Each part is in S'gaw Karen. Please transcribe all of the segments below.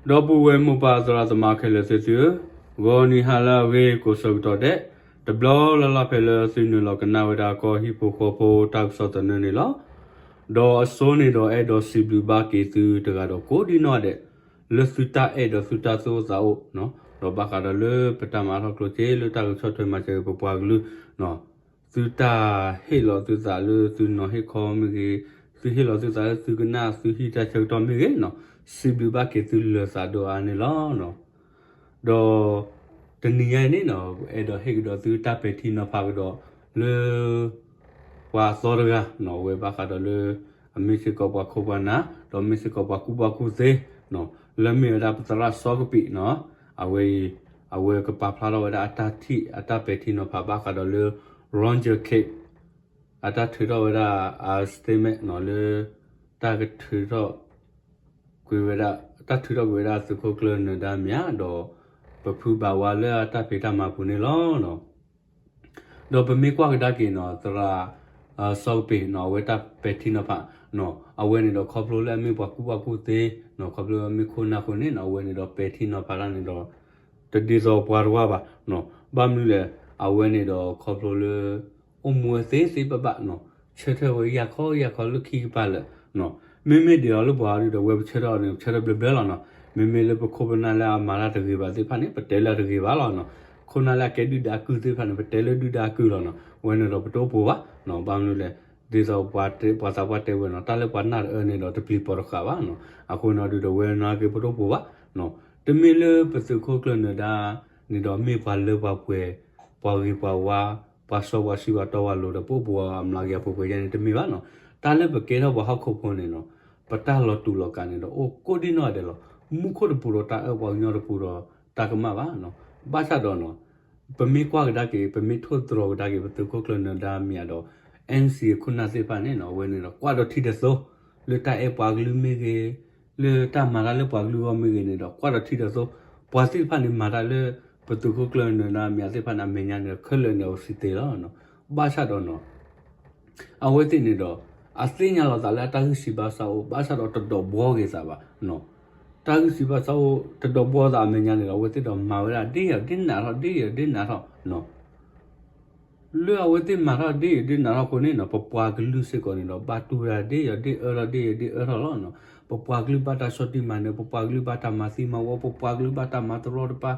ဒီပုၢ်ဝဲၢ်မိၢ်ပၢ်သရၣ်သမါခဲလၢာ်သ့ၣ်သုဧၢ, ဂီၤနံၤဟါလၢအဂ့ၤကိးဆၢကတီၢ်ဒဲး, တဘျီလၢ်လၢ်ဖဲလၢသုနုာ်လီၤကနၣ်ဝဲဒၣ်ကီၢ်ဟံၣ်ဖိဃီဖိတၢ်ကစီၣ်သနၢၣ်န့ၣ်လီၤ. ဒီးအစိန့ၣ်ဒီးအဲၣ်ဒိးစံးဘျုးဘၣ်က့ၤသုတဂၤဒီးကိးဒံနီၢ်ဒဲး, လၢသုတၢ်အဲၣ်ဒီးသုတၢ်သူၣ်အိၣ်သးအိၣ်, ဒီးဘၣ်ဃးဒီးလၢပတၢ်မၤထီၣ်ကျိၣ်စ့လၢတၢ်ကဆီၣ်ထွဲမၤစၢၤပပှၤကလုာ် သုတၢ်ဟ့ၣ်လီၤသုသးလၢသုနီၤဟ့ၣ်ခီမ့ၢ်ဂ့ၤ, သုဟ့ၣ်လီၤသုသးလၢသုကနၣ်သုဟံၣ်တၢ်ဆၢကတီၢ်မ့ၢ်ဂ့ၤနီၤ, စံးဘျုးဘၣ်က့ၤသုလၢာ်သးဒိၣ်အါန့ၣ်လီၤ. ဒီးတနံၤညါအံၤန့ၣ်နီၤ, အဲၣ်ဒိးဟ့ၣ်ကဒီးသုတၢ်ပဲာ်ထံနီၤဖးကဒီးလၢ ပှၤသီတဂၤနီၤ, အဝဲဘၣ်ဃးဒီးလၢ အမ့ၢ်စ့ၢ်ကီးပှၤခိၣ်ပှၤနၢ်, ဒီးမ့ၢ်စ့ၢ်ကီးပှၤကူၣ်ဘၣ်ကူၣ်သ့နီၤ, လၢမ့ၢ်ဝဲဒၣ်ပသရၣ်စီကပံးနီၤ, အဝဲအံၤ အဝဲကပာ်ဖျါထီၣ်ဝဲဒၣ်အတၢ်ထံၣ်အတၢ်ပဲာ်ထံနီၤဖးဘၣ်ဃးဒီးလၢ Roger Kent အတၢ်ထုးထီၣ်ဝဲဒၣ်အ statement နီၤ လၢ တၢ်ထုးထီၣ်ကွံာ်ဝဲဒၣ်, တၢ်ထုးထီၣ်ကွံာ်ဝဲဒၣ်သုးခိၣ်ကျၢၢ်နၢၤဒါမ့ၢ်ဧါ, ဒီးပဖုဘၣ်ဝါလၢအတၢ်ဖံးတၢ်မၤပူၤန့ၣ်လီၤ. ဒီးပမ့ၢ်ကွၢ်ကဒါက့ၤနီၤ, သရၣ် စီကပ့းနီၤ, အဝဲတၢ်ပဲာ်ထံနီၤဖးနီၤ, အဝဲန့ၣ်ဒီးခီဖျိလၢအမ့ၢ်ပှၤကူၣ်ဘၣ်ကူၣ်သ့နီၤ, ခီဖျိလၢအမ့ၢ်ခိၣ်နၢ်အဃိန့ၣ်နီၤ, အဝဲန့ၣ်ဒီးပဲာ်ထံနီၤဖးတၢ်န့ၣ်ဒီး တဒ်သိးပှၤတဝၢဘၣ်နီၤ. ဘၣ်မနုၤလဲၣ်, အဝဲန့ၣ်ဒီးခီဖျိလၢ အိၣ်မူဝဲသ့သ့ဘၣ်ဘၣ်နီၤ, ဆၢထၢၣ်ဝဲယၢ်ခီယၢ်ခီလၢခံကပၤလၢာ်နီၤ. မ့မ့ၢ်ဒ်သိးလၢပှၤအီၤဒုဒီး အဝဲပဆၢထၢၣ်အီၤန့ၣ် ပဆၢထၢၣ်ဘျၢဘျၢလီၤနီၤ. မ့မ့ၢ်လၢပခိၣ်ပနၢ်လၢအမၤတၢ်တဂ့ၤဘၣ်သ့ၣ်တဖၣ်န့ၣ် ပတဲလၢအတဂ့ၤဘၣ်လီၤနီၤ. ခိၣ်နၢ်လၢအကဲဒုၣ်ဒါအကုၢ်သ့ၣ်တဖၣ်န့ၣ် ပတဲလၢဒုၣ်ဒါအကုၢ်လီၤနီၤ. အဝဲန့ၣ်ဒီးပတအိၣ်ပိာ်ဘၣ်နီၤ. ဘၣ်မနုၤလဲၣ်, ဒ်သိးပှၤသးပှၢ်တဲဝဲနီၤ, တၢ်လၢပှၤနၢ်တအၢန့ၣ်ဒီးတပျံၤပိာ်တဃာ်ဘၣ်နီၤ. အဃိန့ၣ်ဒုဒီး အဝဲနာ်က့ပတအိၣ်ပိာ်ဘၣ်နီၤ. တမ့ၢ်လၢပသုးခိၣ်ကျၢၢ်နၢၤဒါန့ၣ်ဒီးမ့ၢ်ပှၤလၢပှၤပှဲၤ, ပှၤဂ့ၤပှၤဝါ, ပှၤစီပှၤဆှံပှၤတီပှၤလိၤဒီး ပအိၣ်ပိာ်အမျးကယၤပှဲၤပှဲၤယဲန့ၣ်တမ့ၢ်ဘၣ်နီၤ. တၢ်လၢပကဲထီၣ်ပှၤဟီၣ်ခိၣ်ဖိန့ၣ်နီၤ, ပတၢ်လီၤတူာ်လီၤကာ်န့ၣ်ဒီးအိၣ်ကိးဒံနီၢ်ဒဲးလီၤ. မူခိၣ်တပူၤဒီးတၢ်အၢ, ပှၤကညီတပူၤဒီးတၢ်ကမၣ်ဘၣ်နီၤ. ဘၣ်ဆၣ်ဒီးနီၤ, ပမ့ၢ်ကွၢ်ကဒါက့ၤ, ပမ့ၢ်ထိၣ်သတြီၤကဒါက့ၤ ပသုးခိၣ်ကျၢၢ်နၢၤဒါမ့ၢ်ဧါဒီး NCA ခိၣ်နၢ်သ့ၣ်တဖၣ်န့ၣ်နီၤ, အဝဲန့ၣ်ဒီးကွၢ်ဒီးထံဒီးသိ, လၢတၢ်အဲၣ်ပှၤကလုာ်မ့ၢ်ဂ့ၤ, လၢတၢ်မၤတၢ်လၢပှၤကလုာ်အဂီၢ်မ့ၢ်ဂ့ၤန့ၣ်ဒီး ကွၢ်ဒီးထံဒီးသိ. ပှၤသ့ၣ်တဖၣ်န့ၣ်မၤတၢ်လၢ ပသုးခိၣ်ကျၢၢ်နၢၤဒါမ့ၢ်ဧါသ့ၣ်တဖၣ်န့ၣ် အမဲာ်ညါန့ၣ်ဒီး ခဲလၢာ်န့ၣ်အိၣ်စံးတ့ၢ်လီၤ. ဘၣ်ဆၣ်ဒီးနီၤ အဝဲသ့ၣ်န့ၣ်ဒီး အသ့ၣ်ညါလီၤသးလၢအတၢ်ဂံၢ်စၢ်ဘါစၢ်အိၣ်, ဘၣ်ဆၣ်ဒီးတဒိးဘှီက့ၤသးဘၣ်နီၤ. တၢ်ဂံၢ်စၢ်ဘါစၢ်အိၣ် တဒိးဘှီသးအမဲာ်ညါန့ၣ်ဒီး အဝဲသ့ၣ်ဒီးမၤဝဲဒၣ်ဒ်ယိာ်ဒ်နးထီၣ် ဒ်ယိာ်ဒ်နးထီၣ်နီၤ. လၢအဝဲသ့ၣ်မၤထီၣ်ဒ်ယိာ်ဒ်နးထီၣ်အဃိန့ၣ်နီၤ, ပပှၤကလုာ်စ့ၢ်ကီးန့ၣ်ဒီး ဘၣ်တူၢ်ဝဲဒၣ်ဒ်ယိာ်ဒ်အၢထီၣ်ဒ်ယိာ်ဒ်အၢထီၣ်လီၤနီၤ. ပပှၤကလုာ်ဘၣ်တၢ်ဆီၣ်တံၢ်မၤနၢၤ, ပပှၤကလုာ်ဘၣ်တၢ်မၤသံမၤဝီ, ပပှၤကလုာ်ဘၣ်တၢ်မၤတရီတပါ,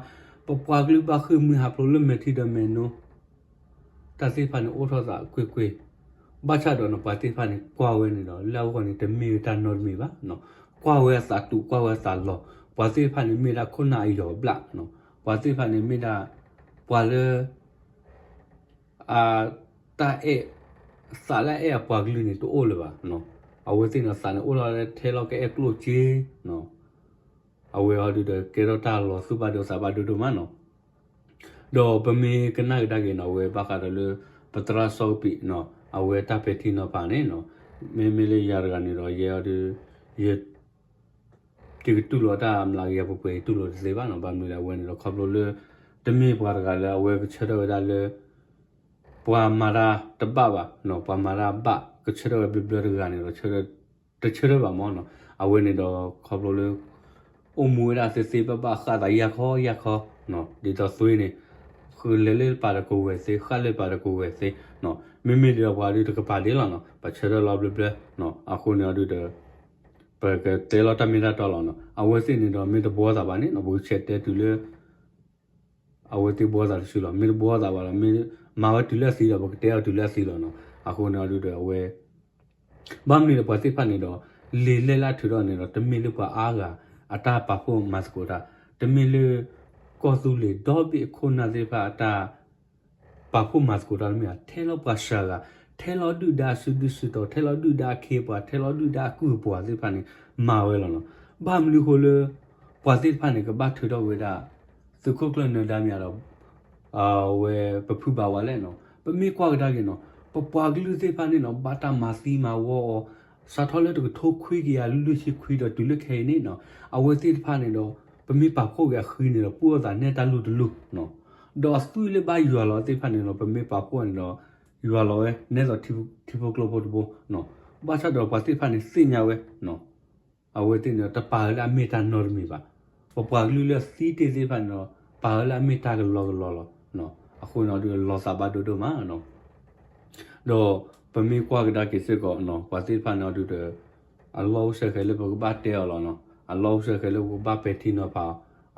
ပပှၤကလုာ်ဘၣ်ဃ့ၢ်မှံဟးဖျိးလၢမဲာ်ထံဒီးမဲာ်နိ တၢ်သ့ၣ်တဖၣ်န့ၣ်အိၣ်ထီၣ်သးကွ့ၢ်ကွ့ၢ်. ဘၣ်ဆၣ်ဒီးနီၤ ပှၤသ့ၣ်တဖၣ်န့ၣ် ကွၢ်ဝဲန့ၣ်ဒီး လၢအဂီၢ်န့ၣ် တမ့ၢ်ဝဲတၢ်နီတမံၤဘၣ်နီၤ. ကွၢ်ဝဲအသးတူာ် ကွၢ်ဝဲအသးလီၤ. ပှၤသ့ၣ်တဖၣ်န့ၣ်မ့ၢ်ဒၣ်ခိၣ်နၢ်အယီၤဘျၣ်နီၤ. ပှၤသ့ၣ်တဖၣ်န့ၣ်မ့ၢ်ဒၣ် ပှၤလၢ အ တၢ်အဲၣ် သးလၢအအဲၣ်အပှၤကလုာ်န့ၣ်တအိၣ်လၢၤဘၣ်နီၤ. အဝဲသ့ၣ်န့ၣ် သးန့ၣ်အိၣ်ထီၣ်လၢထဲလီၤကအဲၣ်ကျိၣ်စ့နီၤ. အဝဲအီၤဒုဒီးကဲထီၣ်တၢ်လီၤသူၣ်ဘၣ်ဒိသးဘၣ်ဒိဒိၣ်မးနီၤ. ဒီးပမ့ၢ်ကနၣ်ကဒါက့ၤနီၤ အဝဲဘၣ်ဃးဒီးလၢ ပသရၣ်စီၤကပံးနီၤ အဝဲတၢ်ပဲာ်ထံနီၤဖးန့ၣ်နီၤ, မ့မ့ၢ်လၢယၤတဂၤန့ၣ်ဒီး ယဲအီၤဒု ယ ယကတူၢ်လိာ်တၢ်မျးကယၤပှဲၤပှဲၤ ယတူၢ်လိာ်တသ့ဘၣ်နီၤ. ဘၣ်မနုၤလဲၣ် အဝဲန့ၣ်ဒီးခီဖျိလၢ တမ့ၢ်ပှၤတဂၤလၢအဝဲကဆၢထၢၣ်ဝဲဒၣ်လၢ ပှၤမၤတၢ်တဘၣ်ဘၣ်နီၤ, ပှၤမၤတၢ်ဘၣ် ကဆၢထၢၣ်ဝဲဘျၢဘျၢတဂၤန့ၣ်ဒီး တဆၢထၢၣ်ဘၣ်မးနီၤ. အဝဲန့ၣ်ဒီးခီဖျိလၢ အိၣ်မူဝဲဒၣ်သ့သ့ဘၣ်ဘၣ် ဃၣ်သးယၢ်ခီယၢ်ခီနီၤ, ဒ်သိးသွ့န့ၣ် ဃုလဲၤလၢပာ်ဒီးကဝဲၤသ့ ဃၣ်လၢပာ်ဒီးကဝဲၤသ့နီၤ. မ့မ့ၢ်ဒ်ဒီးပှၤဒုတကပၤဒ့လီၤနီၤ, ပဆၢထၢၣ်လီၤဘျၢဘျၢနီၤ. အဃိန့ၣ်အီၤဒုဒီး ပကတဲလီၤတၢ်မ့ၢ်တၢ်တီလီၤနီၤ. အဝဲသ့ၣ်န့ၣ်ဒီးမ့ၢ်တဘှီသးဘၣ်န့ၣ်နီၤ ပကဆဲးတဲတုၤလၢ အဝဲသ့ၣ်ဘှီသးတစုလီၤ. မ့ၢ်တဘှီသးဘၣ်ဒီး မ့ၢ်မၤဝဲတုၤလၢအသံဒီး ပကတဲအီၤတုၤလၢအသံလီၤနီၤ. အဃိန့ၣ်အီၤဒုဒီးအဝဲ ဘၣ်မနုၤဒီးပှၤသ့ၣ်တဖၣ်န့ၣ်ဒီး လံာ်လဲၢ်လၢအထုးထီၣ်န့ၣ်ဒီး တမ့ၢ်လၢပှၤအါဂၤအတၢ်ပာ်ဖှိၣ်မၤသကိးတၢ်, တမ့ၢ်လၢ ကီၢ်သူလ့ၤဒီဘ့ၣ်အခိၣ်နၢ်သ့ၣ်တဖၣ်အတၢ် ပာ်ဖှိၣ်မၤသကိးတၢ်တမ့ၢ်ဘၣ်, ထဲလီၤပှၤစှၤဂၤ, ထဲလီၤဒုၣ်ဒါအစုဒုၣ်စုတီၤ, ထဲလီၤဒုၣ်ဒါအခ့အပှၤ, ထဲလီၤဒုၣ်ဒါအကုၢ်အပှၤသ့ၣ်တဖၣ်န့ၣ် မၤဝဲလီၤနီၤ. ဘၣ်မနုၤအဃိလၢ ပှၤသ့ၣ်တဖၣ်န့ၣ် ကဘၣ်ထုးထီၣ်ဝဲဒၣ် သုးခိၣ်ကျၢၢ်နၢၤဒါမ့ၢ်ဒီး အဝဲပဖုဘၣ်ဝါလဲၣ်နီၤ. ပမ့ၢ်ကွၢ်ကဒါက့ၤနီၤ ပပှၤကလုာ်သ့ၣ်တဖၣ်န့ၣ်နီၤ ဘၣ်တၢ်မၤသံမၤဝီအီၤ စးထီၣ်လၢတကထိခွံကယၤလွံၢ်ဆံခွံဒီးတုၤလၢခဲအံၤန့ၣ်နီၤ, အဝဲသ့ၣ်တဖၣ်န့ၣ်ဒီး ပမ့ၢ်ပာ်ဖှိၣ်က့ၤအဃံန့ၣ်ဒီး ပှိၢ်အသးနဲတၢ်လူၢ်တလူၢ်နီၤ. ဒီးအသွံၣ်လၢဘၣ်ယွၤလီၤသ့ၣ်တဖၣ်န့ၣ်ဒီး ပမ့ၢ်ပာ်ဖှိၣ်န့ၣ်ဒီး ယွၤလီၤဝဲနဲသိးထံဖိကျိဖိတဘိနီၤ. ဘၣ်ဆၣ်ဒီးပှၤသ့ၣ်တဖၣ်န့ၣ်သ့ၣ်ညါဝဲနီၤ အဝဲသ့ၣ်န့ၣ်ဒီး တပာ်လၢအမ့ၢ်တၢ်နီတမံၤဘၣ်. ပပှၤကလုာ်လၢအသံတ့ၢ်သ့ၣ်တဖၣ်န့ၣ်ဒီး ပာ်ဝဲလၢအမ့ၢ်တၢ်ကလီကလီလီၤ. အဃိန့ၣ်ဒုး လီၤသးဘၣ်ဒိဒိၣ်မး ဒီးပမ့ၢ်ကွၢ်ကဒါက့ၤစ့ၢ်ကီး ပှၤသ့ၣ်တဖၣ်န့ၣ်အီၤဒုးဒီး အလီၢ်အိၣ်စဲဃဲၤလၢပကဘၣ်တဲအီၤလီၤနီၤ. အလီၢ်အိၣ်စဲဃဲၤလၢပကဘၣ်ပဲာ်ထံနီၤဖးအီၤ,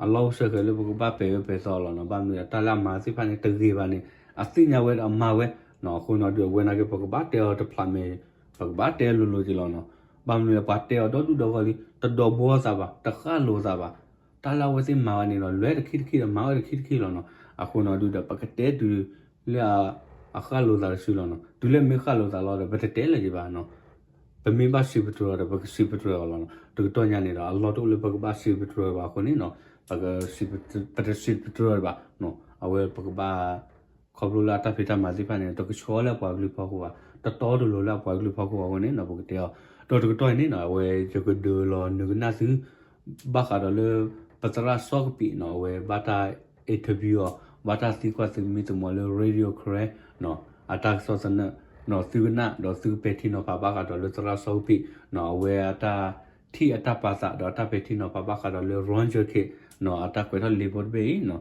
အလီၢ်အိၣ်စဲဃဲၤလၢပကဘၣ်ပဲာ်အၢပဲာ်သီအီၤလီၤနီၤ. ဘၣ်မနုၤလဲၣ် တၢ်လၢအမၤသ့ၣ်တဖၣ်န့ၣ် တဂ့ၤဘၣ်န့ၣ် အသ့ၣ်ညါဝဲဒီးအမၤဝဲနီၤ. အဃိန့ၣ်ဒုး အဝဲနာ်က့ ပကဘၣ်တဲအီၤတဖျးမဲာ်, ပကဘၣ်တဲအီၤလိၤလိၤက့ၤလီၤနီၤ. ဘၣ်မနုၤလဲၣ် ပှၤတဲအီၤဒီဒူၣ်ဒီဂီၢ်လံ တဒိးဘှီသးဘၣ်, တဃၣ်လိာ်သးဘၣ်. တၢ်လၢအဝဲသ့ၣ်မၤဝဲန့ၣ်ဒီး လွဲတခံတခံဒီး မၤဝဲတခံတခံလီၤနီၤ. အဃိန့ၣ်ဒုးဒီး ပကတဲတုၤလၢအဃၣ်လိာ်သးတစုလီၤနီၤ. တုၤလၢမ့ၢ်ဃၣ်လိာ်သးလီၤဒီး ပတတဲလၢၤက့ၤဘၣ်နီၤ. ပမ့ၢ်ဘၣ်စံးပတြၢၤအီၤဒီး ပကစံးပတြၢၤအီၤလီၤနီၤ. တကတီၢ်ညါန့ၣ်ဒီး အလီၢ်တအိၣ်လၢပကဘၣ်စံးပတြၢၤဘၣ်အဃိန့ၣ်နီၤ, ပကစံးပတြၢၤ, ပတစံးပတြၢၤဘၣ်နီၤ. အဝဲပကဘၣ် ခီဖျိလၢအတၢ်ဖံးတၢ်မၤသ့ၣ်တဖၣ်န့ၣ် တကဆှီလၢအပှၤကလုာ်ဖီခိၣ်ဘၣ်, တတီတလိၤလၢအပှၤကလုာ်ဖီခိၣ်ဘၣ်အဃိန့ၣ်နီၤ ပကတဲအီၤ. ဒီးတကတီၢ်အံၤန့ၣ်နီၤ အဝဲယကဒုးလီၤနုာ်ကနၣ်သု ဘၣ်ဃးဒီးလၢ ပသရၣ်စီၤကပံးနီၤ အဝဲဘၣ်တၢ် interview အီၤ ဘၣ်တၢ်သံကွၢ်သုးမံၤသမိးလၢ Radio Karen နီၤ အတၢ်ကစီၣ်သနၢၣ်နီၤ သုကနၣ် ဒီးသုကပဲာ်ထံနီၤဖးဘၣ်ဃးဒီးလၢသရၣ်စီၤကပံးနီၤ အဝဲအတၢ်ထံၣ်အတၢ်ပာ်သး ဒီးအတၢ်ပဲာ်ထံနီၤဖးဘၣ်ဃးဒီးလၢ Roger Kent နီၤ အတၢ်ကွဲးထီၣ်လံာ်ဖိတဘ့ၣ်အံၤနီၤ.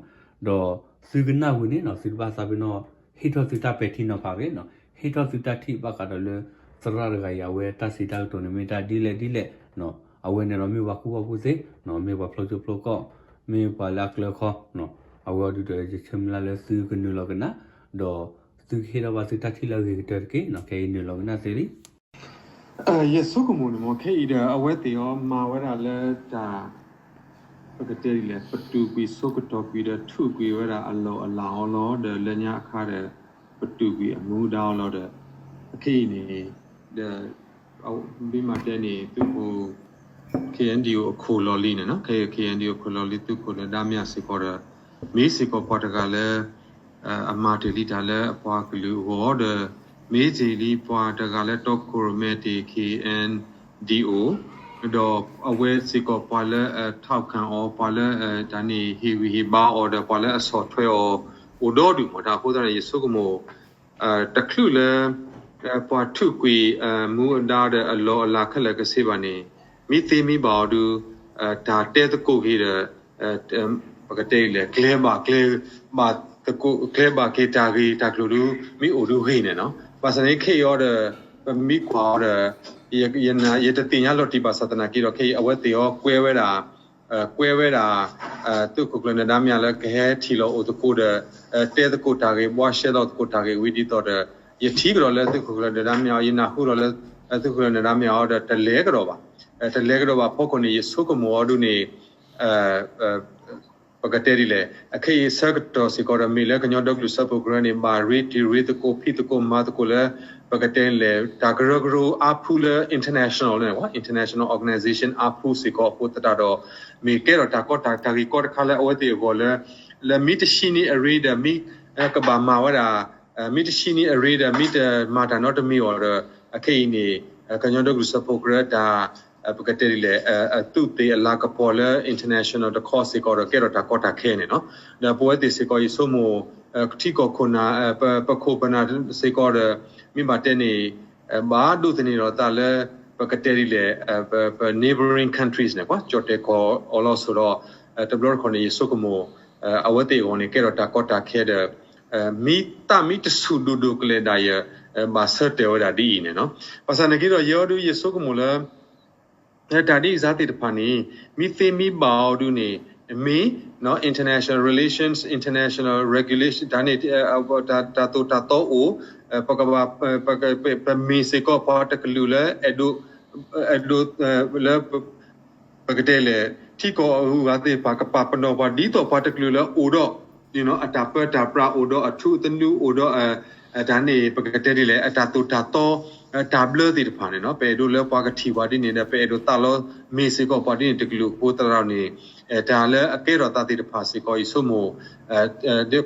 ဒီးသုကနၣ်ဝံၤန့ၣ်နီၤ သုတဘၣ်သးပ့ၤနီၣ် ဟ့ၣ်ထီၣ်သုတၢ်ပဲာ်ထံနီၤဖးတဂ့ၤနီၤ, ဟ့ၣ်ထီၣ်သုတၢ်ထံၣ်ဘၣ်ဃးဒီးလၢ သရၣ်တဂၤအံၤ အဝဲတၢ်စံးတၢ်ကတိၤန့ၣ် မ့ၢ်တၢ်ဒ်လဲၣ်ဒ်လဲၣ်နီၤ, အဝဲန့ၣ်ဒီးမ့ၢ်ပှၤကူၣ်ဘၣ်ကူၣ်သ့နီၤ, မ့ၢ်ပှၤဖျိကၠိဖျိကီၢ်, မ့ၢ်ပှၤလၢအကျၢၤခီနီၤ, အဝဲအီၤဒုးဒီး ယဆၢမုၢ်လၢ်လၢသုကနုာ်လီၤကနၣ်, ဒီးသုကဟ့ၣ်ထီၣ်ဘၣ်သုတၢ်ထံၣ်လၢအဂ့ၤကတၢၢ်တက့ၢ်နီၤ, ခဲအံၤနုာ်လီၤကနၣ်သ့လံ. ယဆိကမိၣ်န့ၣ်မ့ၢ် ခဲအံၤဒီး အဝဲသ့ၣ်အီၤမၤဝဲဒၣ်လၢတၢ် ပကတဲဒ်လဲၣ် ပတုာ်ကွံာ်ဆိကတီၢ်ကွံာ်ဒီး ထုးကွံာ်ဝဲဒၣ်အလီၢ်အလၤအီၤလီၤ. ဒီးလၢညါအခါဒီး ပတုာ်ကွံာ်အမူဒါအီၤလီၤဒီး အခဲအံၤန့ၣ် ဒီး မ့ၢ်မၤတဲန့ၣ် သုးခိၣ် K N D O အခိၣ်လီၤလံန့ၣ်နီၤ, ခဲအံၤ K N D O အခိၣ်လီၤလံ သုးခိၣ်နၢၤဒါမၠးစ့ၢ်ကီးဒီး မ့ၢ်စ့ၢ်ကီးပှၤတဂၤလၢ အမၤတ့ၢ်လံတၢ်လၢအပှၤကလုာ်အဂီၢ်ဒီး မ့ၢ်တ့ၢ်လံပှၤတဂၤလၢတီခိၣ်ရိၣ်မဲတ့ၢ် K N D O ဒီးအဝဲစ့ၢ်ကီးပှၤလၢအ ထောက်ခံ အီၤ ပှၤလၢတၢ်န့ၣ်ဟ့ၣ်ဂံၢ်ဟ့ၣ်ဘါအီၤဒီး ပှၤလၢအဆီၣ်ထွဲအီၤ အိၣ်ဒီဒူၣ်မး တၢ်အဃိသတးန့ၣ် ယဆိကမိၣ် တချုးလၢ ပှၤထုးကွံာ်မူဒါဒီးအလီၢ်အလၤခဲလၢာ်ကဆ့ဘၣ်န့ၣ် မ့ၢ်သ့မ့ၢ်ဘၣ်အီၤဒုး တၢ်တဲသကိးက့ၤဒီး ပကတဲဒ်လဲၣ် ကျဲဘၣ်ကျဲ ဘၣ်သကိး ကျဲဘၣ်က့ၤတၢ်ဂ့ၢ်တၢ်ကျိၤဒုး မ့ၢ်အိၣ်ဒုးဂ့ၤန့ၣ်နီၤ. ဘၣ်ဆၣ်န့ၣ်ခဲအံၤအီၤဒီး ပမ့ၢ်ကွၢ်အီၤဒီး ယတသ့ၣ်ညါလီၤတံၢ်ဘၣ်ဆၣ်သနာ်က့ဒီး ခဲအံၤအဝဲသ့ၣ်အီၤကွဲဝဲဒၣ် ကွဲဝဲဒၣ် သုးခိၣ်ကျၢၢ်နၢၤဒါမၠးလၢကဟဲထံၣ်လီၤအိၣ်သကိးဒီး တဲသကိးတၢ်ဂ့ၢ် ဘှါရှဲလီၤသကိးတၢ်ဂ့ၢ်ဝံၤဒ်သိးဒီး ယထံၣ်ကဒီးလၢသုးခိၣ်ကျၢၢ်နၢၤဒါမၠးအီၤ ယနၢ်ဟူဒီးလၢ သုးခိၣ်ကျၢၢ်နၢၤဒါမၠးအီၤဒီး တလဲၤကဒီးဘၣ်, တလဲၤကဒီးဘၣ်ဖီခိၣ်န့ၣ် ယဆိကမိၣ်အီၤဒုးန့ၣ် ပကတဲဒ်လဲၣ် အခဲအံၤဆၢကတီၢ်စ့ၢ်ကီးဒီး မ့ၢ်လၢကညီဒီကလုာ်စၢဖှိၣ်ကရၢန့ၣ် ဘၣ်ရ့တံၤရ့သကိးဖံးသကိးမၤသကိးလၢ ပကတဲလဲၣ် တၢ်ကရၢကရိအါဖုလၢ international န့ၣ် international organization အါဖုစ့ၢ်ကီးအဃိသတးဒီး မ့ၢ်ကဲထီၣ်တၢ်ကီတၢ် တၢ်ဂ့ၢ်ကီတခါလၢအဝဲသ့ၣ်အဂီၢ်လၢ လၢမ့ၢ်တဆံနံၣ်အရ့ဒီး မ့ၢ်ကဘၣ်မၤဝဲဒၣ် မ့ၢ်တဆံနံၣ်အရ့ဒီး မ့ၢ်တမၤတၢ်နီတမံၤအီၤဒီး အခဲအံၤန့ၣ် ကညီဒီကလုာ်စၢဖှိၣ်ကရၢတၢ် ပကတဲဒ်လဲၣ် အသူးသ့ၣ်အလၤကပီၤလၢ international တခီစ့ၢ်ကီးဒီး ကဲထီၣ်တၢ်ကီတၢ်ခဲန့ၣ်နီၤ. ဒီးပဝဲသ့ၣ်စ့ၢ်ကီး ယဆိကမိၣ် ထံကီၢ်ခိၣ်နၢ် ပခိၣ်ပနၢ်စ့ၢ်ကီးဒီး မ့ၢ်ဘၣ်တဲန့ၣ် ဘၣ်ဒိးသန့ၤထီၣ်သးလၢ ပကတဲဒ်လဲၣ် ပ neighboring countries န့ၣ် ကွၢ် ကၠီၣ်တဲၣ်ကီၢ်အီၤလီၤဆီဒီး တဘျီတခီၣ်န့ၣ် ယဆိကမိၣ် အဝဲသ့ၣ်အဂီၢ်န့ၣ် ကဲထီၣ်တၢ်ကီတၢ်ခဲဒီး မ့ၢ်တၢ်မ့ၢ်တဆူၣ်ဒိၣ်ဒိၣ်ကလဲာ်ဒၣ်ယဲ ဘၣ်ဆၢတဲာ်ဝဲဒၣ်ဒ်အံၤန့ၣ်နီၤ. ဘၣ်ဆၣ်နာ်က့ဒီး ယဲအီၤဒုး ယဆိကမိၣ်လၢ တၢ်ဒ်အံၤစ့ၢ်သ့ၣ်တဖၣ်န့ၣ် မ့ၢ်သ့မ့ၢ်ဘၣ်အီၤဒုးန့ၣ် မ့ၢ် international relations, international regulation တၢ်န့ၣ် တၢ်သိၣ်တၢ်သီအိၣ် ပကဘၣ် ပမ့ၢ်စ့ၢ်ကီးပှၤတကလုာ်လၢအဲၣ်ဒိး အဲၣ်ဒိးလၢ ပကတဲလဲၣ် ထံကီၢ်အဂုၤအဂၤသ့ၣ်တဖၣ် ကပာ်ပနီၣ်ပှၤဒ်သိးပှၤတကလုာ်လၢအိၣ်ဒီး အတၢ်ပၢတၢ်ပြး အိၣ်ဒီးအထူအသနူ အိၣ်ဒီး တၢ်န့ၣ် ပကတဲဒ်လဲၣ် အတၢ်သိၣ်တၢ်သီ တၢ်ဘျၢသ့ၣ်တဖၣ်န့ၣ်နီၤ ပအဲၣ်ဒိးလၢပှၤကထံၣ်ပှၤဒ်န့ၣ်ဒီး ပအဲၣ်ဒိးသးလီမ့ၢ်စ့ၢ်ကီးပှၤဒ်န့ၣ်တကလုာ်အဃိသတးန့ၣ် တၢ်လၢအကဲထီၣ်သးသ့ၣ်တဖၣ်စ့ၢ်ကီး ယဆိကမိၣ်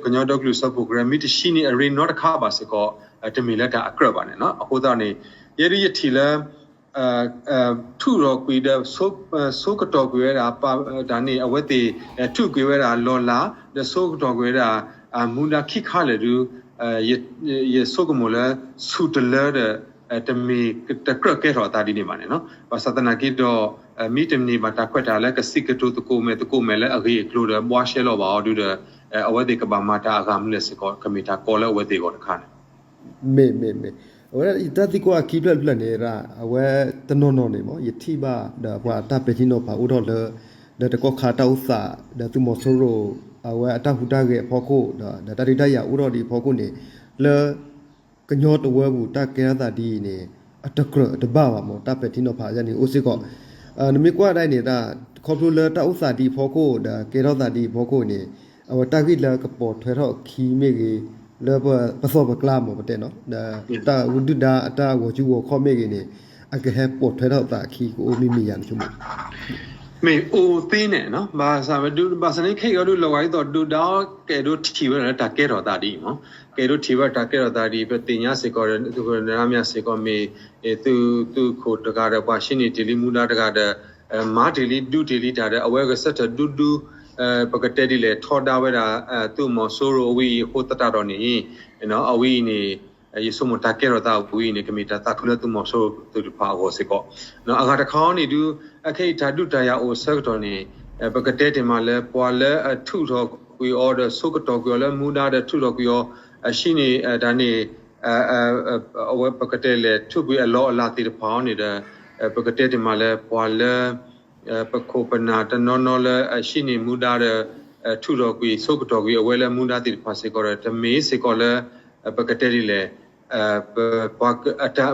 ကညီဒီကလုာ်စၢဖှိၣ်ကရၢ မ့ၢ်တဆံနံၣ်အရ့နီတခါဘၣ်စ့ၢ်ကီး တမ့ၢ်လၢတၢ်အကြၢးဘၣ်န့ၣ်နီၤ. အဃိသတးန့ၣ် ယဲဒုးယထံၣ်လၢ ထုးထီၣ်ကွံာ်ဒီး ဆိကတီၢ်ကွံာ်ဝဲဒၣ် တၢ်န့ၣ် အဝဲသ့ၣ် ထုးကွံာ်ဝဲဒၣ်လီၤလး ဒီးဆိကတီၢ်ကွံာ်ဝဲဒၣ် မူဒါခံခါလၢာ်ဒုး ယဆိကမိၣ်လၢ ဆူၣ်တလၢဒီး တမ့ၢ်တကြၢးကဲထီၣ်အသးဒ်န့ၣ်ဘၣ်န့ၣ်နီၤ. ဘၣ်ဆၣ်သနာ်က့ဒီး မ့တမ့ၢ်ဘၣ်တၢ်ခွဲးတၢ်လၢကစံးကတိၤသကိးမဲာ်သကိးမဲာ်လၢအဂ့ၢ်အကျိၤဒီး ဘှါရှဲလီၤဘၣ်အီၤဒုဒီး အဝဲသ့ၣ်ကဘၣ်မၤတၢ်အဂၤမနုၤလဲၣ်စ့ၢ်ကီး ကမ့ၢ်တၢ်ကီလၢအဝဲသ့ၣ်အဂီၢ်တခါန့ၣ် မ့ၢ်မ့ၢ်မ့ၢ်, အဝဲဒၣ်ယတၢ်သံကွၢ်အခံဖျၢၣ်တဖျၢၣ်န့ၣ် အဝဲတနီၤနီၤန့ၣ်မ့ၢ် ယထံၣ်ဘၣ်ဒီးပှၤတၢ်ပဲာ်ထံနီၤဖးအိၣ်ထီၣ်လၢ ဒီးတကီၢ်ခါတၢ်အိၣ်သး ဒီးသုးမီၤစိရိၤ အဝဲအတၢ်ဟူးတၢ်ဂဲၤအဖီခိၣ် ဒီးတၢ်ဒုးတၢ်ယၤအိၣ်ထီၣ်ဒံးအဖီခိၣ်န့ၣ် လၢ ကညီတဝၢပူၤတၢ်ကဲထီၣ်သးဒ်အံၤန့ၣ် အတကြၢးတဘၣ်ဘၣ်မ့ၢ် တၢ်ပဲာ်ထံနီၤဖးယါန့ၣ်အိၣ်စ့ၢ်ကီး, နမ့ၢ်ကွၢ်ဒၣ်အံၤန့ၣ် ခီဖျိလၢတၢ်အိၣ်သးဒံးအဖီခိၣ် ဒီးကဲထီၣ်သးဒံးအဖီခိၣ်န့ၣ် အဝဲတၢ်ဂ့ၢ်လၢကပိာ်ထွဲထီၣ်အခံမ့ၢ်ဂ့ၤ လၢပသီၣ်ပကျါမ့ၢ်ပတဲနီၤ ဒီးတၢ်ဒုၣ်ဒါအတၢ်ဂီၤစုဂီၤခီၣ်မ့ၢ်ဂ့ၤန့ၣ် အကဟဲပိာ်ထွဲထီၣ်သးအခံကအိၣ်မ့ၢ်မ့ၢ်ယါန့ၣ်ဆိကမိၣ် မ့ၢ်အိၣ်သ့န့ၣ် ဘၣ်ဆၣ် ဘၣ်ဆၣ်န့ၣ်ခဲအံၤအီၤဒုးလီၤဂာ်ဒ်သိး ဒုၣ်ဒါအီၤကအဲၣ်ဒိးထံၣ်ဝဲဒၣ်လၢတၢ်ကဲထီၣ်သးဒ်အံၤမ့ၢ် ကအဲၣ်ဒိးထံၣ်ဝဲဒၣ်တၢ်ကဲထီၣ်သးဒ်အံၤ ပသ့ၣ်ညါစ့ၢ်ကီး သုးခိၣ်နၢမၠၣ်စ့ၢ်ကီးမ့ၢ် သုးခိၣ်တဂၤဒီး ပှၤဟံးန့ၢ်တ့ၢ်လံမူဒါတဂၤဒီး မၤတ့ၢ်လံဒုးတ့ၢ်လံတၢ်ဒီး အဝဲဂဲၤဆၢထၢၣ်ဒုဒု ပကတဲဒ်လဲၣ် ထီဒါဝဲဒၣ် သုးမီၤစိရိၤအဝဲအံၤအဃိသတးဒီးန့ၣ် အဝဲအံၤန့ၣ် ယဆိကမိၣ်တၢ်ကဲထီၣ်သးဝဲအံၤန့ၣ် ကမ့ၢ်တၢ်သးခုလၢသုးမီၤစိရိၤသ့ၣ်တဖၣ်အဂီၢ်စ့ၢ်ကီး, အဂၤတခါအံၤန့ၣ်ဒုး အခဲအံၤတၢ်ဒုးတၢ်ယၤအိၣ်အဆၢကတီၢ်န့ၣ် ပကတဲတ့ၢ်မးလၢ ပှၤလၢအထုးထီၣ်ကွံာ်အီၤဒီးဆိကတီၢ်ကွံာ်အီၤလၢမူဒါဒီးထုးထီၣ်ကွံာ်အီၤ အဟံးန့ၢ်တၢ်န့ၣ် အဝဲပကတဲလဲၣ် ထုးကွံာ်အလီၢ်အလၤသ့ၣ်တဖၣ်အံၤန့ၣ်ဒီး ပကတဲတ့ၢ်မးလၢ ပှၤလၢ ပခိၣ်ပနၢ်တနီၤနီၤလၢအဟံးန့ၢ်မူဒါဒီး ထုးထီၣ်ကွံာ်ဆိကတီၢ်ကွံာ်အဝဲလၢမူဒါသ့ၣ်တဖၣ်စ့ၢ်ကီးဒီး တမ့ၢ်စ့ၢ်ကီးလၢ ပကတဲဒ်လဲၣ်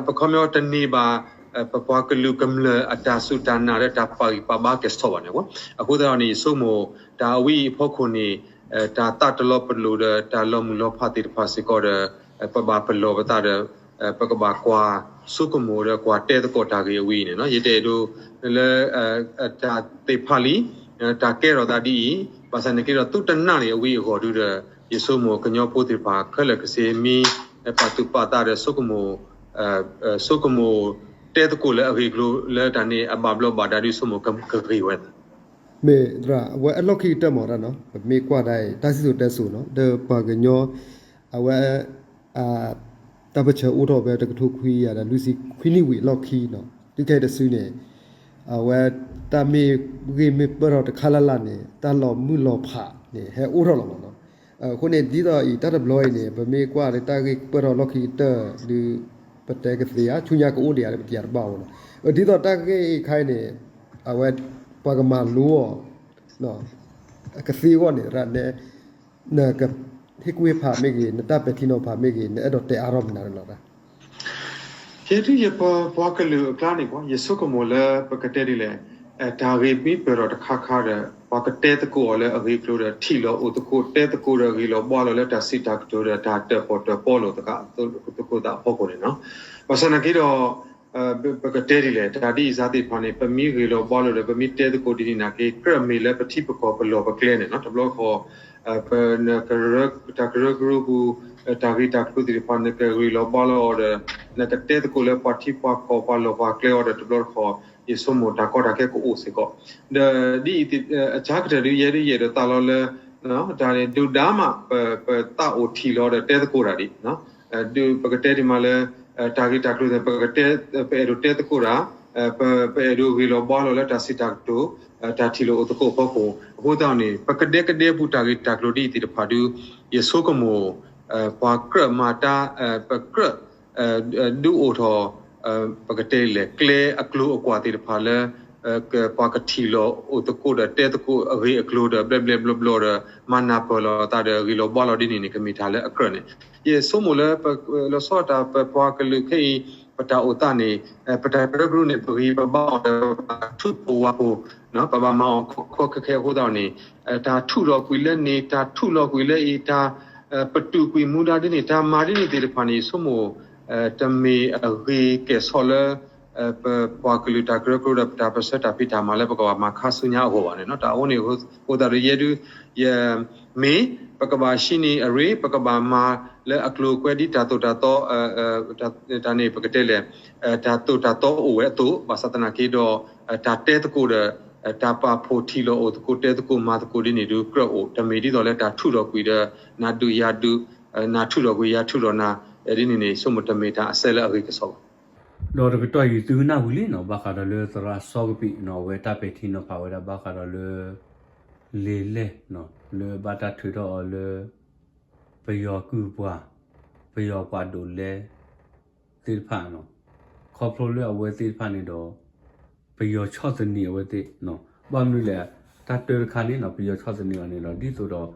ပခီပညီတန့ၢ်ဘၣ် ပပှၤကလုာ်ကမျၢၢ်အတၢ်စူၢ်တၢ်နာ်ဒီးတၢ်ပာ်ဂံၢ်ပာ်ဘါကဲၣ်ဆိးဘၣ်န့ၣ် အဃိသတးဒီးန့ၣ် ယဆိကမိၣ် တၢ်အဝဲအံၤအဖီခိၣ်န့ၣ် တၢ်သးတလီၤပလိာ်ဒီးတၢ်လီၤမုၢ်လီၤဖးသ့ၣ်တဖၣ်စ့ၢ်ကီးဒီး ပဘၣ်ပလီၢ်ပသးဒီး ပကဘၣ်ကွၢ်ဆိကမိၣ်ဒီးကွၢ်တဲသကိးတၢ်ဂ့ၢ်အဝဲအံၤန့ၣ် ယတအဲၣ်ဒိး လၢ တၢ်သ့ၣ်ဖးလံ တၢ်ကဲထီၣ်သးဒ်အံၤ ဘၣ်ဆၣ်န့ၣ်က့ဒီးသုတနာ်န့ၣ်အဝဲအံၤအဂီၢ်ဒုဒီး ယဆိကမိၣ်ကညီဖိသ့ၣ်တဖၣ်ခဲလၢာ်ကဆ့မံ ပာ်သူၣ်ပာ်သးဒီး ဆိကမိၣ်တဲသကိးလၢအဂ့ၢ်အကျိၤလၢတၢ်န့ၣ်အဘၣ်ဘျီးဘၣ်ဒါဒုးဆိကမိၣ်ကဂ့ၤဝဲ မ့ၢ်သရၣ် အဝဲအလီၢ်ခံကတၢၢ်မ့ၢ်ဒၣ်နီၤ ပမ့ၢ်ကွၢ်ဒၣ်အံၤ တၢ်စံၣ်စိၤတဲစိၤနီၤ ဒီးပှၤကညီ အဝဲ တၢ်ပၢၢ်ဆၢအိၣ်ထီၣ်ဖဲတကထိခွံကယၤဒီးလွံၢ်ဆံခွံနံၣ်ဝံၤအလီၢ်ခံနီၤ တုၤခဲအံၤတစုန့ၣ် အဝဲတၢ်မ့ၢ်ဂ့ၢ်မ့ၢ်ပၢၢ်ထီၣ်တခါလၢ်လၢ်န့ၣ် တၢ်လီၤမုၢ်လီၤဖးန့ၣ် ဟဲအိၣ်ထီၣ်လီၤမ့ၢ်နီၤ အဃိန့ၣ် ဒ်သိးအံၤတၢ်တဘျီအံၤန့ၣ် ပမ့ၢ်ကွၢ်လၢတၢ်ဂ့ၢ်ကပၢၢ်ထီၣ်လီၢ်ခံကတၢၢ်ဒုး ပတဲကသ့ဧါ ဆူညါကအိၣ်ဒံးဧါ ပတယၤတဘၣ်ဝဲနီၤ ဒ်သိးတၢ်ဂ့ၢ်ခါအံၤန့ၣ် အဝဲ ပှၤကမၤလိအီၤ ကသ့အဂီၢ်န့ၣ် သရၣ် နကဟ့ၣ်ကူၣ်ဟ့ၣ်ဖးမ့ၢ်ဂ့ၤ နတၢ်ပဲာ်ထံနီၤဖးမ့ၢ်ဂ့ၤ နအဲၣ်ဒိးတဲအါထီၣ်မနုၤလီၤ ယဲဒ်ယပပှၤကလုာ်အကျါန့ၣ် ယဆိကမိၣ်လၢပကတဲဒ်လဲၣ် တၢ်ဂ့ၢ်မ့ၢ်ပၢၢ်ထီၣ်တခါခါဒီး ပှၤကတဲသကိးအီၤလၢအဂ့ၢ်အကျိၤဒီး ထံၣ်လီၤအိၣ်သကိးတဲသကိးဒီးဂ့ၢ်လီၤဘှါလီၤလၢတၢ်စံးတၢ်ကတိၤဒီး တၢ်တၢၣ်ပီၣ်တၢၣ်ပီလိာ်သကိးသးအဖီခိၣ်န့ၣ်နီၤ ဘၣ်ဆၣ်သနာ်က့ဒီး ပကတဲဒ်လဲၣ် တၢ်ဒ်အံၤစ့ၢ်သ့ၣ်တဖၣ်န့ၣ် ပမ့ၢ်ဂ့ၢ်လီၤဘှါလီၤဒီး ပမ့ၢ်တဲသကိးဒ်န့ၣ်သနာ်က့ ကြၢးမ့ၢ်လၢပထံပကီၢ်ပလီၢ်ပကျဲန့ၣ်နီၤ တဘျီတခီၣ် ပ တၢ်ကရၢကရိပူၤ တၢ်ဂ့ၢ်တၢ်ကျိၤသ့ၣ်တဖၣ် နကဂ့ၢ်လီၤဘှါလီၤအီၤဒီး နကတဲသကိးလၢပှၤထံပှၤကီၢ်ပှၤလီၢ်ပှၤကျဲအီၤဒီး တဘျီတခီၣ် ယဆိကမိၣ်တၢ်ကီတၢ်ခဲကအိၣ်စ့ၢ်ကီး ဒီးဒ်အံၤ အစှၤကတၢၢ်ဒုးယဲဒုးယအဲၣ်ဒိးသးလီလၢ တၢ်န့ၣ် ဒုၣ်ဒါမး ပသးအိၣ်ထံၣ်လီၤဒီးတဲသကိးတၢ်ဒံး ဒုးပကတဲဒ်မးလၢ တၢ်ဂ့ၢ်တၢ်ကျိၤန့ၣ် ပကတဲ ပအဲၣ်ဒိးတဲသကိးတၢ် ပအဲၣ်ဒိးဂ့ၢ်လီၤဘှါလီၤလၢတၢ်စံးတၢ်ကတိၤ တၢ်ထံၣ်လိာ်အိၣ်သကိးအဖီခိၣ် အဃိသတးန့ၣ် ပကဒဲကဒဲပူၤတၢ်ဂ့ၢ်တၢ်ကျိၤဒ်အံၤသ့ၣ်တဖၣ်ဒုး ယဆိကမိၣ် ပှၤကြၢးမၤတၢ် ပကြၢး ဒုးအိၣ်ထီၣ် ပကတဲလဲၣ် ကျဲအကျိၤအကွာ်သ့ၣ်တဖၣ်လၢ ပှၤကထံၣ်လိာ်အိၣ်သကိးဒီးတဲသကိးအဂ့ၢ်အကျိၤဒီး ဘျဲၣ်ဘျဲၣ်ဘျီဘျီဒီး မၤနၢ်ပၢၢ်လိာ်သးဒီးဂ့ၢ်လီၤဘှါလီၤဒ်န့ၣ်န့ၣ် ကမ့ၢ်တၢ်လၢအကြၢးန့ၣ် ယဆိကမိၣ်လၢ လီၤဆီဒၣ်တၢ်ပပှၤကလုာ်ခဲအံၤ ပတၢ်အိၣ်သးန့ၣ် ပတၢ်ကရၢကရိန့ၣ် ပဂံၢ်ပဘါအီၤဒီး ပဘၣ်ထုးဖှိၣ်ဝးဖှိၣ် ပဘၣ်မၤအီၤခီခီခဲခဲအဃိသတးန့ၣ် တၢ်ထုးထီၣ်ကွံာ်လၢန့ၣ် တၢ်ထုးထီၣ်ကွံာ်လၢအံၤ တၢ် ပတုာ်ကွံာ်မူဒါဒ်န့ၣ် တၢ်မၤဒ်န့ၣ်သ့ၣ်တဖၣ်န့ၣ် ယဆိကမိၣ် တမ့ၢ်အဂ့ၤကဲၣ်ဆိးလၢ ပပှၤကလုာ်တၢ်ကရၢကရိဒီးပတၢ်ပၢၢ်ဆၢတၢ်ဖံးတၢ်မၤလၢပကဘၣ်မၤခါဆူညါအဂီၢ်ဘၣ်န့ၣ်နီၤ. တၢ်အဃိန့ၣ် အဃိသတးဒီးယဲဒုး ယ မ့ၢ် ပကဘၣ်ဟံးန့ၢ်အရ့ ပကဘၣ်မၤလၢအကျိၤအကွဲဒ်တၢ်သိၣ်တၢ်သီ တၢ်န့ၣ်ပကတဲလဲၣ် တၢ်သိၣ်တၢ်သီအိၣ်ဝဲအသိး ဘၣ်ဆၣ်သနာ်က့ဒီး တၢ်တဲသကိးဒီး တၢ်ပာ်ဖှိၣ်ထံၣ်လိာ်အိၣ်သကိးတဲသကိးမၤသကိးဒ်န့ၣ်ဒုးကြၢးအိၣ် တမ့ၢ်ဒ်သိးလၢတၢ်ထုးထီၣ်ကွံာ်ဒီး နၤဒုးယၤဒုး နၤထုးထီၣ်ကွံာ်ယၤထုးထီၣ်နၤ ဒ်န့ၣ်န့ၣ် ဆိကမိၣ်တမ့ၢ်တၢ်အစဲလၢအဂ့ၤကဲၣ်ဆိးဘၣ်. ဒီးတကတီၢ်အံၤသုကနၣ်ဝံၤလံနီၤ ဘၣ်ဃးဒီးလၢသရၣ်စီကပံးနီၤ အဝဲတၢ်ပဲာ်ထံနီၤဖးဝဲဒၣ်ဘၣ်ဃးဒီးလၢ လံာ်လဲၢ်နီၤ လၢဘၣ်တၢ်ထုးထီၣ်အီၤလၢ ပယီၤကုၢ်ပှၤ ပယီၤပှၤဒိးလဲသ့ၣ်တဖၣ်နီၤ ခီဖျိလၢအဝဲသ့ၣ်တဖၣ်န့ၣ်ဒီး ပယီၤဆီၣ်သနံးအဝဲသ့ၣ်နီၤ ဘၣ်မနုၤလဲၣ် တၢ်တၢတခါန့ၣ်နီၤ ပယီၤဆီၣ်သနံးအီၤန့ၣ်ဒီး ဒ်သိးဒီး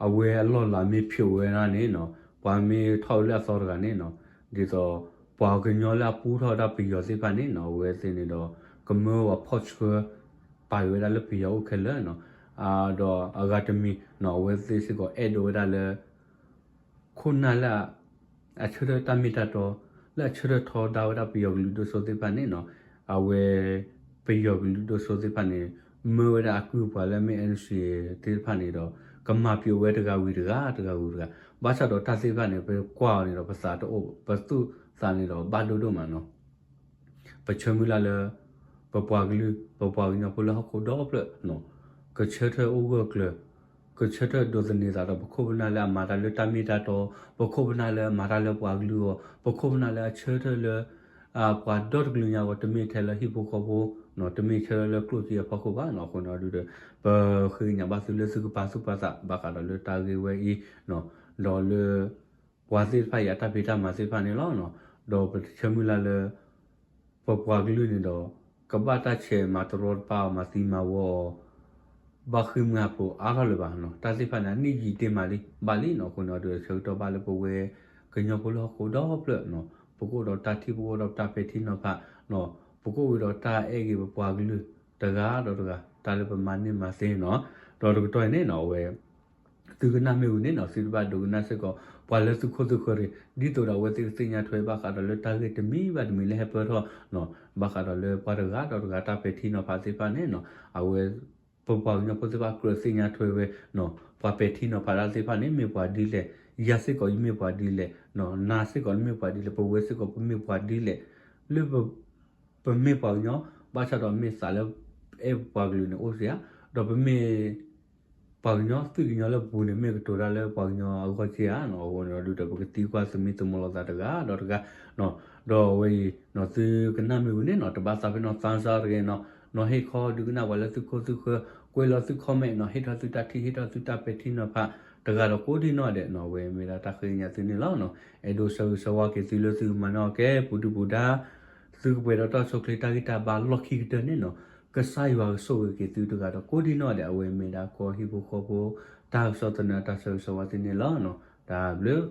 အဝဲအလီၢ်လၤမ့ၢ်ဖျိးဝဲဒၣ်န့ၣ်နီၤ ပှၤမ့ၢ်ထီၣ်ဝဲလၢအသီတဂၤန့ၣ်နီၤ ဒ်သိး ပှၤကညီလၢအပူထီၣ်ဝဲဒၣ်ပယီၤသ့ၣ်တဖၣ်န့ၣ်နီၤ အဝဲသ့ၣ်န့ၣ်ဒီး ကမၢပှၤဖီၣ်ဆှၢ ပာ်က့ၤဝဲဒၣ်လၢပယီၤအိၣ်ခဲလၢာ်နီၤ ဒီးအဂၤတမံၤနီၤ အဝဲသ့ၣ်စ့ၢ်ကီးအဲၣ်ဒိးဝဲဒၣ်လၢ ခိၣ်နၢ်လၢ အဆၢထၢၣ်တၢ်မ့ၢ်တၢ်တီ လၢအဆၢထၢၣ်ထီဒါဝဲဒၣ်ပယီၤကလုာ်ဒိၣ်စိသ့ၣ်တဖၣ်န့ၣ်နီၤ အဝဲ ပယီၤကလုာ်ဒိၣ်စိသ့ၣ်တဖၣ်န့ၣ် မၢဝဲဒၣ်အကုၢ်အပှၤလၢမ့ၢ် NCA သ့ၣ်တဖၣ်န့ၣ်ဒီး ကမၤပျိးဝဲတဂၤဝံၤတဂၤ တဂၤဝံၤတဂၤ ဘၣ်ဆၣ်ဒီးတၢ်သ့ၣ်တဖၣ်န့ၣ် ပကွၢ်အီၤန့ၣ်ဒီး ပသးတအိၣ် ပသူၣ်သးန့ၣ်ဒီးဘၣ်ဒိဒိၣ်မးနီၤ ပဆၢမုၢ်လၢ်လၢ ပပှၤကလုာ် ပပှၤကညီဖိလၢဟီၣ်ခိၣ်ဒီဖျၢၣ်နီၤ ကဆၢထၢၣ်အိၣ်ဂၢၢ်ကျၢၤ ကဆၢထၢၣ်ဒိးသန့ၤသးဒီးပခိၣ်ပနၢ်လၢအမၤတၢ်လၢတၢ်မ့ၢ်တၢ်တီ ပခိၣ်ပနၢ်လၢအမၤတၢ်လၢပှၤကလုာ်အဂီၢ် ပခိၣ်ပနၢ်လၢအဆၢထၢၣ်လၢ ပှၤဒီတကလုာ်ညါအဂီၢ် တမ့ၢ်ထဲလၢဟံၣ်ဖိဃီဖိနီၤ တမ့ၢ်ထဲလၢကျိၣ်စ့အဖီခိၣ်ဘၣ်နီၤ အဃိန့ၣ်ဒုဒီး ပဃ့ကညးဘၣ်သုလၢသုကပာ်သူၣ်ပာ်သးဘၣ်ဃးဒီးလၢတၢ်ဂ့ၢ်ဝဲအံၤနီၤ ဒီးလၢ ပှၤသ့ၣ်တဖၣ်အံၤအတၢ်ဖံးတၢ်မၤသ့ၣ်တဖၣ်န့ၣ်လီၤ. ဒီးပဆၢမုၢ်လၢ်လၢ ပပှၤကလုာ်န့ၣ်ဒီး ကဘၣ်တၢ်ဆဲးမၤတရီတပါအီၤ မၤသံမၤဝီအီၤ ဘၣ်ဃ့ၢ်မှံဟးဖျိးအါထီၣ်လၢၤဘၣ်နီၤ. တၢ်သ့ၣ်တဖၣ်န့ၣ် အနံၣ်ယံာ်တ့ၢ်မးလံဘၣ်လံနီၤ. အဃိန့ၣ်ဒုဒီး ဆၢကတီၢ်ဘၣ်လၢပဝဲကညီဖိလၢဟီၣ်ခိၣ်ဒီဖျၢၣ်နီၤ ပကအိၣ်ဒီးတၢ်ထံၣ် ပကအိၣ်ဒီးတၢ်ပဲာ်ထံနီၤဖးနီၤ ပကအိၣ်ဝဲဒီးတၢ်အဲၣ်ဂ့ၤပပှၤကလုာ်တဂၤဒီးတဂၤ တၢ်လၢပမၤန့ၢ်မၤသ့နီၤ. ဒီးတကတီၢ်အံၤန့ၣ်နီၤ အဝဲ သုကနၣ်မ့ၢ်ဝံၤန့ၣ်နီၤ သုတဘၣ်ဒိကနၣ်စ့ၢ်ကီး ပှၤလၢသုခိၣ်သုဃၢၤတဂ့ၤ ဒ်သိးဒီးအဝဲသ့ၣ်ကသ့ၣ်ညါထွဲဘၣ်ဃးဒီးလၢတၢ်ဂ့ၢ်တမံၤဘၣ်တမံၤလၢဟဲပၢၢ်ထီၣ်နီၤ ဘၣ်ဃးဒီးလၢပှၤတဂၤဒီးတဂၤတၢ်ပဲာ်ထံနီၤဖးသ့ၣ်တဖၣ်န့ၣ်နီၤ အဝဲ ပပှၤကညီဖိသ့ၣ်တဖၣ်ကြၢးသ့ၣ်ညါထွဲဝဲနီၤ ပှၤပဲာ်ထံနီၤဖးတၢ်သ့ၣ်တဖၣ်န့ၣ် မ့ၢ်ပှၤဒ်လဲၣ်, ယၤစ့ၢ်ကီးယမ့ၢ်ပှၤဒ်လဲၣ်နီၤ နၤစ့ၢ်ကီးနမ့ၢ်ပှၤဒ်လဲၣ် ပဝဲစ့ၢ်ကီးပမ့ၢ်ပှၤဒ်လဲၣ် လၢ ပမ့ၢ်ပှၤကညီ ဘၣ်ဆၣ်ဒီးမ့ၢ်သးလၢအဲၣ်ပှၤကလုာ်န့ၣ်အိၣ်စ့ၢ်ဧါ, ဒီးပမ့ၢ် ပှၤကညီ သုးကညီလၢပပူၤန့ၣ် မ့ၢ်ကတိၤတၢ်လၢပှၤကညီအဂီၢ်စ့ၢ်ဧါနီၤ, အဃိန့ၣ်ဒုဒီး ပကသံကွၢ်သမံသမိးလိာ်သးတဂၤဒီးတဂၤနီၤ, ဒီးအဝဲအံၤနီၤ သုကနၣ်မ့ၢ်ဝံၤန့ၣ်နီၤ တဘၣ်သးပ့ၤနီၣ်သးစၢ်တဂ့ၤနီၤ, နီၤဟ့ၣ်ခီဒုးကနၣ်ပှၤလၢသုခိၣ်သုဃၢၤ, ကွဲးလီၤသု comment နီၤ, ဟ့ၣ်ထီၣ်သုတၢ်ထံၣ် ဟ့ၣ်ထီၣ်သုတၢ်ပဲာ်ထံနီၤဖး တဂၤဒီးကိးဒံနီၢ်ဒဲးနီၤ, အဝဲမ့ၢ်ဒၣ်တၢ်ဃ့ကညးသုန့ၣ်လီၤနီၤ, အဲၣ်ဒိးဆၢဂ့ၤဆၢဝါက့ၤသုလၢသုကမၤနၢၤက့ၤပူၤဒုၣ်ပူၤဒါ သုကပှဲၤဒီးတၢ်ဆိၣ်ချ့တၢ်ဂံၢ်တၢ်ဘါလီၢ်ခံကတၢၢ်န့ၣ်နီၤ, ကစၢ်ယွၤကဆိၣ်ဂ့ၤက့ၤသုတဂၤဒီးကိးဒံနီၢ်ဒဲး, အဝဲမ့ၢ်ဒၣ်ကီၢ်ဟံၣ်ဖိဃီဖိ တၢ်ကစီၣ်သနၢၣ်တၢ်ဆၢဂ့ၤဆၢဝါသုန့ၣ်လီၤနီၤ, တၢ်ဘျုး